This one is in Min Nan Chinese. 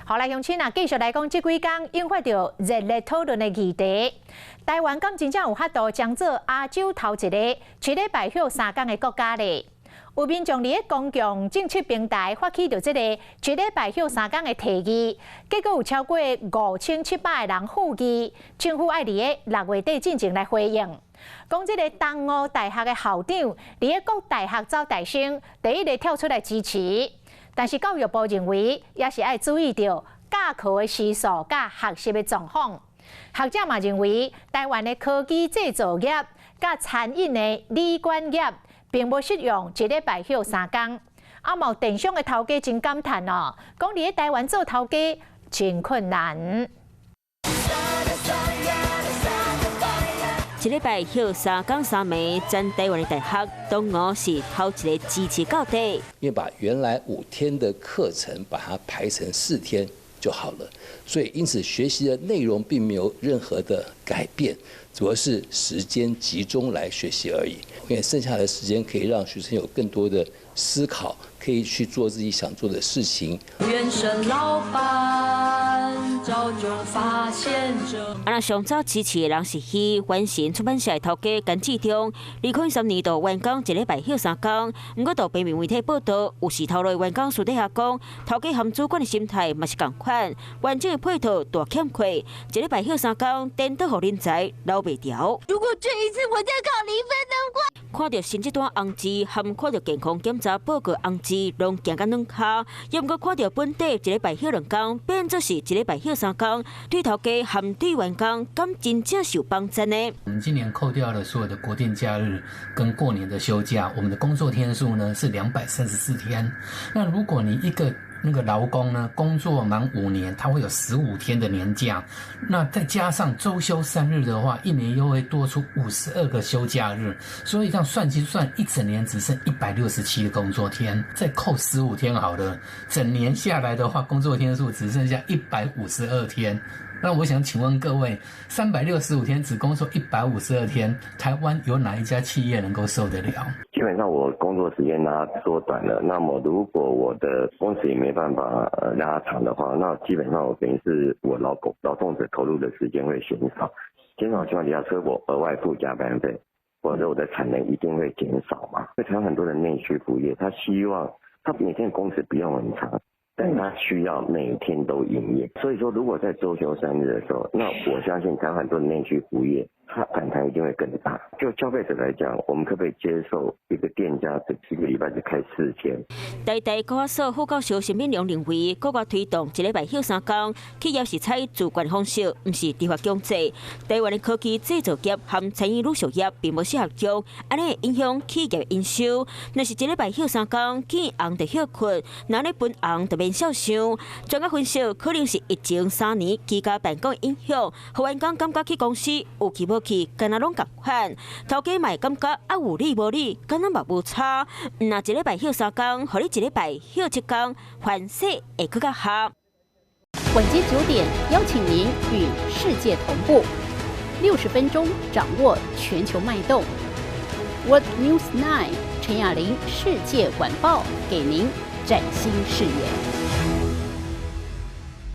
好來，鄉親啊，繼續來講，這幾工引發著熱烈討論的議題。台灣敢真正有法度爭做亞洲頭一個一禮拜歇三工的國家咧？有民眾佇咧公共政策平台發起著這個一禮拜歇三工的提議，結果有超過5700個人附議，政府愛佇咧6月底進前來回應。講這個東吳大學的校長，佇咧各大學走大生，第一個跳出來支持。但是教育部認為，也是愛注意著教課的時數佮學習的狀況。學者嘛認為，台灣的科技製造業佮餐飲的旅館業，並無適用一禮拜歇三工。啊，嘛有電商的頭家真感嘆哦，講佇咧台灣做頭家真困難。一禮拜歇三工三暝，全台灣的大學，東吳是頭一個支持到底。因為把原來5天的課程，把它排成4天就好了，所以因此學習的內容並沒有任何的改變，主要是時間集中來學習而已。因為剩下的時間可以讓學生有更多的思考，可以去做自己想做的事情。原生老闆早就發現這。啊，若上早支持的人是彼遠神出版社的頭家甘志忠，2013年度員工一禮拜歇三工，毋過到平面媒體報道，有時頭路的員工私底下講，頭家和主管的心態嘛是仝款，完整的配套大欠缺，一禮拜歇三工，顛倒予人才留袂牢。如果這一次我再考零分的話，看著成績單紅字，和看著健康檢查報告紅字，攏驚甲軟跤。猶毋過看著本地一禮拜歇兩工，變做是一禮拜歇三工，對頭家和對員工，敢真正是有幫助呢？我們今年扣掉了所有的國定假日跟過年的休假，我們的工作天數呢是234天。那如果你一個那個勞工呢，工作滿5年，他會有15天的年假，那再加上週休3日的話，一年又會多出52個休假日，所以這樣算計算，一整年只剩167個工作天，再扣十五天好了，整年下來的話，工作天數只剩下152天。那我想請問各位，365天只工作152天，台灣有哪一家企業能夠受得了？基本上我工作時間拉縮短了，那麼如果我的工時也沒辦法拉長的話，那基本上我等於是我勞動者投入的時間會減少，減少情況底下，除非我額外付加班費，否則我的產能一定會減少嘛。因為台灣很多的內需服務業，他希望他每天工時不用很長，但他需要每天都營業，所以說如果在週休三日的時候，那我相信台灣很多的內需服務業，它反彈一定會更大。就消費者來講，我們可不可以接受一個店家這一個禮拜只開4天？台大高學所副教授沈敏良認為，國外推動一禮拜歇三工，企業是採自願方式，毋是立法強制。台灣的科技製造業和餐飲旅宿業並無適合用，按呢會影響企業營收。若是一禮拜歇三工，見紅就歇睏，若咧分紅就免痟想。專家分析，可能是疫情3年居家辦公影響，予員工感覺去公司有去無去，敢若攏仝款。頭家嘛會感覺啊有理無理，敢若嘛無差。若一禮拜歇三工，予你一禮拜歇7工，反勢會閣較合。晚間9點，邀請您與世界同步，60分鐘掌握全球脈動。World News 9 陳雅玲世界晚報，給您嶄新視野。